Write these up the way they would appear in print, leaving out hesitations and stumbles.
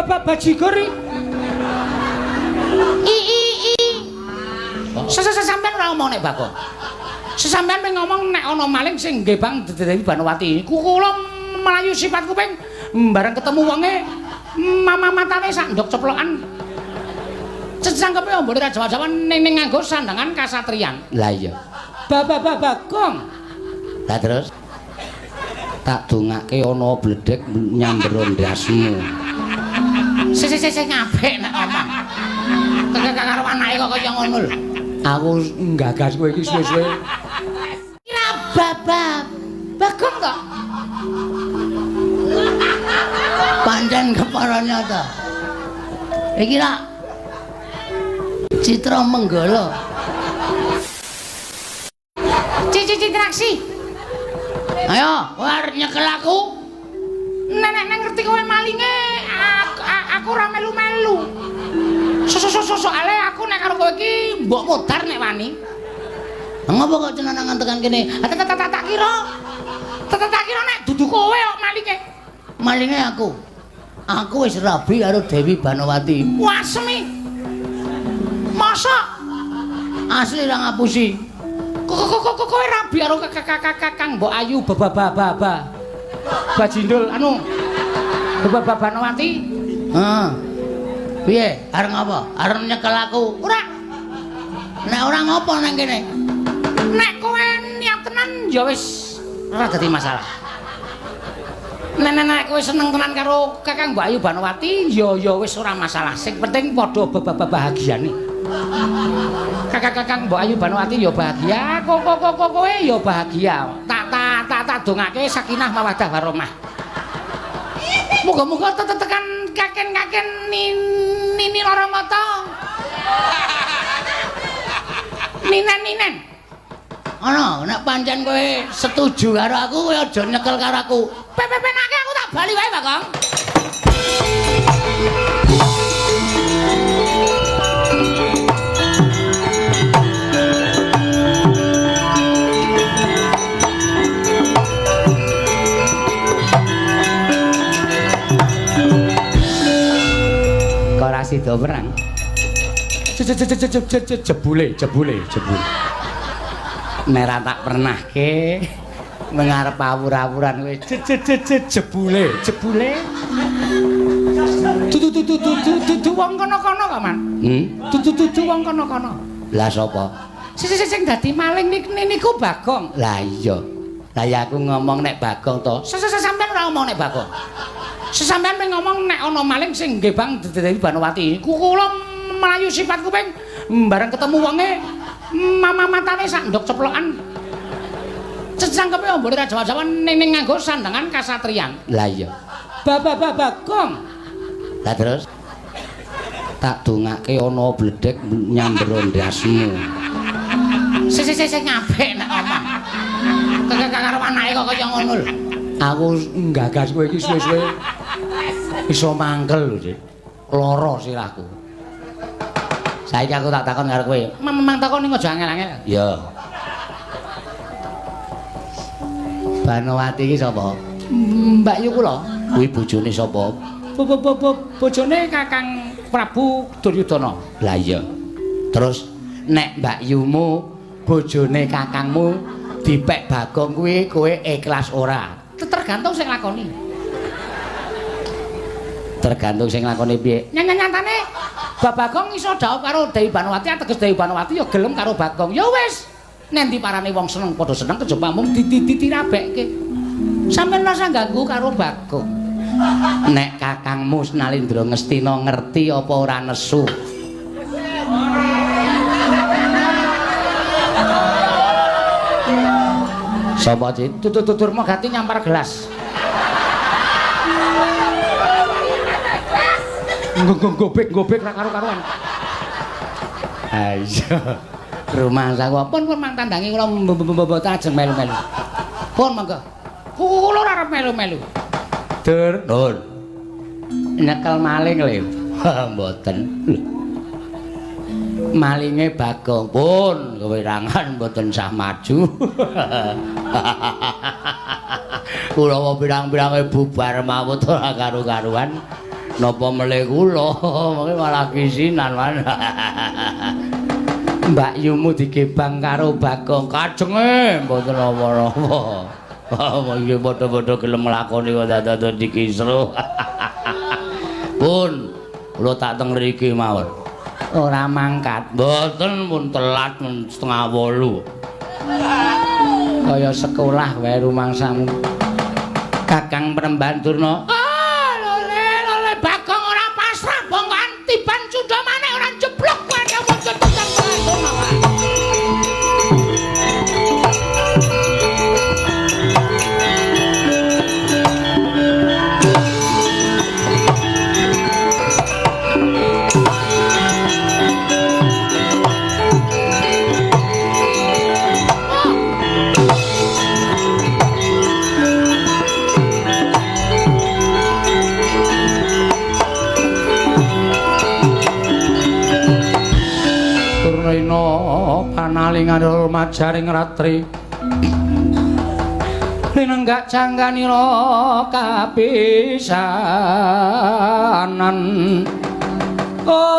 Bajigur iki. I i i. Sampeyan ora ngomong nek Bagong. Sesampeyan ping ngomong nek ana maling sing nggih Bang Dewi Banowati. Kula mlayu sifat kuping bareng ketemu wonge mama matane sak ndok ceplokan. Cecangkepe ombone ra jawa-jawa ning nganggo sandangan kasatriyan. Lah iya. Bagong. Lah terus tak dongake ana bledhek nyamber ndasmu. Sing sing sing apik nek omong. Karo anake kok kaya ngono lho. Aku nggagas kowe iki suwe-suwe. Kira babab. Bagong to. Pancen kepara nyata. Iki rak Citra Menggala. Cici Citraksi. Ayo, kowe arep nyekel aku. Nek ngerti kowe malinge, aku ora melu-melu. Soale aku nek karo kowe iki mbok modar nek wani. Ngopo kok cenanangan tekan kene? Tak kira. Tak kira nek dudu kowe kok malinge. Malinge aku. Aku wis rabi karo Dewi Banowati. Wasemi. Mosok asli ra ngapusi. Kok kowe rabi karo Kakang Mbok Ayu bababa. Bajindul anu Bababa Banowati. Heeh. Piye? Arep ngapa? Arep nyekel aku? Ora. Nek ora ngopo nang kene? Nek kowe niat tenan ya wis ora dadi masalah. Nek kowe seneng tenan karo Kakang Mbok Ayu Banowati ya wis ora masalah. Sing penting padha bahagiane. Kakang Mbok Ayu Banowati ya bahagia, kowe ya bahagia. Tak dongake sakinah mawaddah warahmah. Muga-muga tetekan kaken-kaken nini lara mata. Ninen-ninen. Ana, nek pancen kowe setuju karo aku, kowe aja nyekel karo aku. Pepenake aku tak bali wae, Bagong. Kok ora sida perang? Jebule, jebule, jebule. Nek ra tak pernahke mengarep awur-awuran kowe jebule, jebule. Dudu wong kono-kono kok, Man. Dudu wong kono-kono. Lah sapa? Sing dadi maling niku Bagong. Lah iya. Lah ya aku ngomong nek Bagong to. Sampeyan ora ngomong nek Bagong. Sesampeyan ping ngomong nek ana maling sing nggih Bang Dewi Banowati. Kula mlayu sifat kuping bareng ketemu wonge mama matane sak ndok ceplokan. Cecangkepe ombone ra jawa-jawa ning nganggo sandangan kasatriyan. Lah iya. Bagong. Lah terus tak dongake ana bledhek nyamber ndasmu. Sing sing apik nek omong. Karo anake kok kaya ngono lho. Aku nggagas kowe iki suwe-suwe iso mangkel lho, Dik. Lara sirahku. Saiki aku tak takon karo kowe. Memang takon ning aja angel-angel. Ya. Banowati iki sapa? Mbak Yu kula. Kuwi bojone sapa? Bojone Kakang Prabu Duryudana. Lah iya. Terus nek Mbak Yumu bojone kakangmu dipek Bagong kuwi kowe ikhlas ora? Tergantung sing lakoni. Tergantung sing lakoni piye? Nyatane Bagong iso dhaup karo Dewi Banowati, ateges Dewi Banowati ya gelem karo Bagong. Ya wis, nendi parane wong seneng padha seneng kejaba mung ditirabekke. Sampeyan rasa ganggu karo Bagong. Nek kakangmu Nalindra Ngastina ngerti apa ora nesu? Sapa, Cit? Tutur Durmagati nyampar gelas. Gobek-gobek ra karo-karuan. Ha iya. Rumangsaku pun pun mang tandangi kula mboten ajeng melu-melu. Pun monggo. Kula ora arep melu-melu. Dur, Nun. Nyekel maling lho. Mboten. Malinge Bagong pun kewirangan mboten sah maju. Kula pirang-pirange bubar mawut ora karu-karuan. Napa melih kula, mengke malah kisinan man. Mbak Yumu digebang karo Bagong kajenge mboten napa-napa. Iki padha-padha gelem nglakoni kok dadak dikisruh. Pun kula tak teng mriki mawon. Ora mangkat. Mboten pun telat 7:30. Kaya sekolah wae rumangsamu. Kakang Penemban Durna. Ah, lole lole Bagong ora pasrah bongkoan tiban Cunda Manik ora jeblok kowe wong Kakang Durna. Panalingan majaring ratri linenggak cangganira kapisanan. Oh,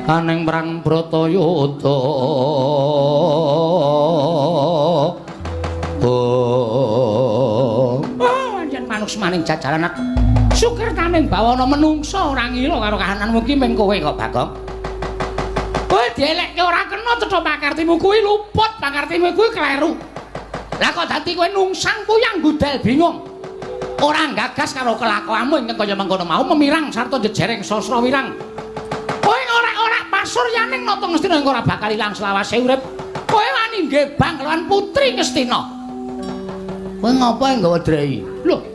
aneng perang Bratayuda. Oh, pancen manuksmaning jajaran sukertaning bawana menungsa ora ngira karo kahananmu ki ming kowe kok Bagong. Kowe dielekke ora kena cetha pakartimu kuwi luput, pakartimu kuwi kleru. Lah kok dadi kowe nungsang puyang gudel bingung. Ora gagas karo kelakuanmu ingkang kaya mengkono mau memirang sarta jejereng sasra wirang. Kowe ora-ora pasuryaning nata Ngastina ing ora bakal ilang selawase urip. Kowe wani ngebang lawan putri Ngastina. Kowe ngopo nggawa drei? Lho.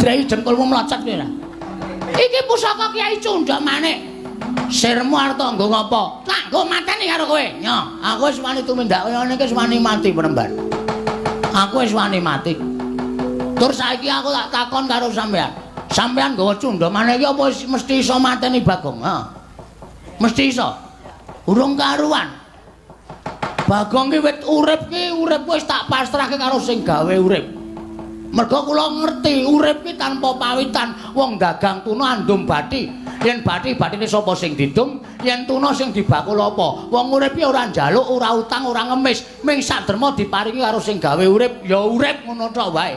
Drei jengkolmu mlocot kowe ora? Iki pusaka Kyai Cunda Manik. Sirmu arep tak nggo ngopo? Tak nggo mateni karo kowe. Nyo, aku wis wani tumindak kaya ngene iki wis wani mati Penemban. Aku wis wani mati. Tur saiki aku tak takon karo sampean. Sampean nggawa Cunda Manik iki apa mesti iso mateni Bagong? Ha. Mesti iso. Urung karuan. Bagong ki wit urip ki urip wis tak pasrahke karo sing gawe urip. Mergo kula ngerti urip ki tanpa pawitan, wong dagang tuna andum bathi. Yen bathi bathine sapa sing didum, yen tuna sing dibakul apa? Wong urip ki ora njaluk, ora utang, ora ngemis, ming saderma diparingi karo sing gawe urip, ya urip ngono tok wae.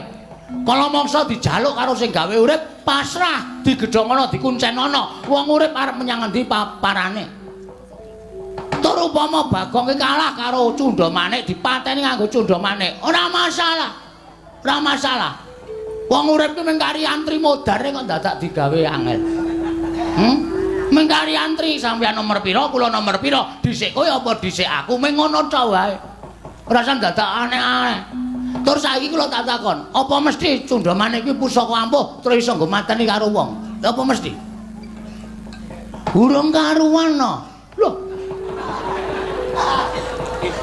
Kala mangsa dijaluk karo sing gawe urip, pasrah, digedhongono, dikuncenono. Wong urip arep menyang endi paparane? Tur upama Bagong ki kalah karo Cunda Manik, dipateni nganggo Cunda Manik, ora masalah. Ora masalah. Wong urip ki mung kari antri modare kok dadak digawe angel. Mung kari antri sampeyan nomor pira, kula nomor pira, dhisik kowe apa dhisik aku, mung ngono tok wae. Ora usah dadak aneh-aneh. Tur saiki kula tak takon, apa mesti Cunda Manik kuwi pusaka ampuh terus iso nggo mateni karo wong? Apa mesti? Urung karuan no. Lho.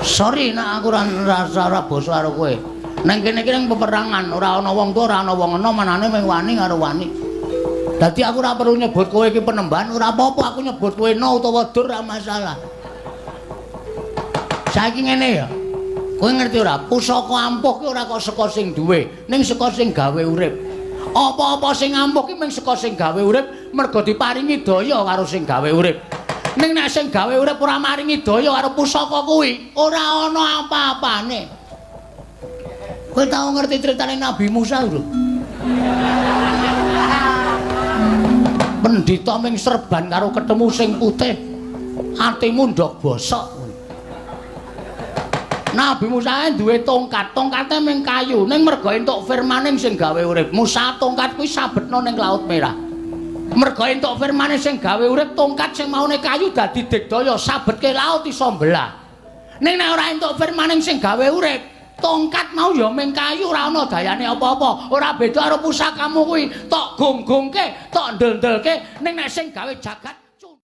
Sorry nek aku ora ora basa karo kowe. Neng kene iki ning peperangan ora ana wong tuwa, ora ana wong enom, anane mung wani karo wani. Dadi aku ora perlu nyebut kowe iki Penemban, ora apa-apa aku nyebut kowe no utawa dur ora masalah. Saiki ngene ya. Kowe ngerti ora? Pusaka ampuh ki ora kok saka sing duwe, ning saka sing gawe urip. Apa-apa sing ampuh ki mung saka sing gawe urip, mergo diparingi daya karo sing gawe urip. Ning nek sing gawe urip ora maringi daya karo pusaka kuwi, ora ana apa-apane. Kowe tau ngerti critane Nabi Musa lho? Pendhita ming serban karo ketemu sing putih. Atimu ndok bosok. Nabi Musa duwe tongkat, tongkate ming kayu, ning mergo entuk firmaning sing gawe urip. Musa tongkat kuwi sabetno ning Laut Merah. Mergo entuk firmane sing gawe urip, tongkat sing maune kayu dadi digdaya, sabetke laut iso mbelah. Ning nek ora entuk firmaning sing gawe urip, tongkat mau ya ming kayu ora ana dayane apa-apa. Ora beda karo pusakamu kuwi, tok gong-gongke, tok ndel-ndelke, ning nek sing gawe jagat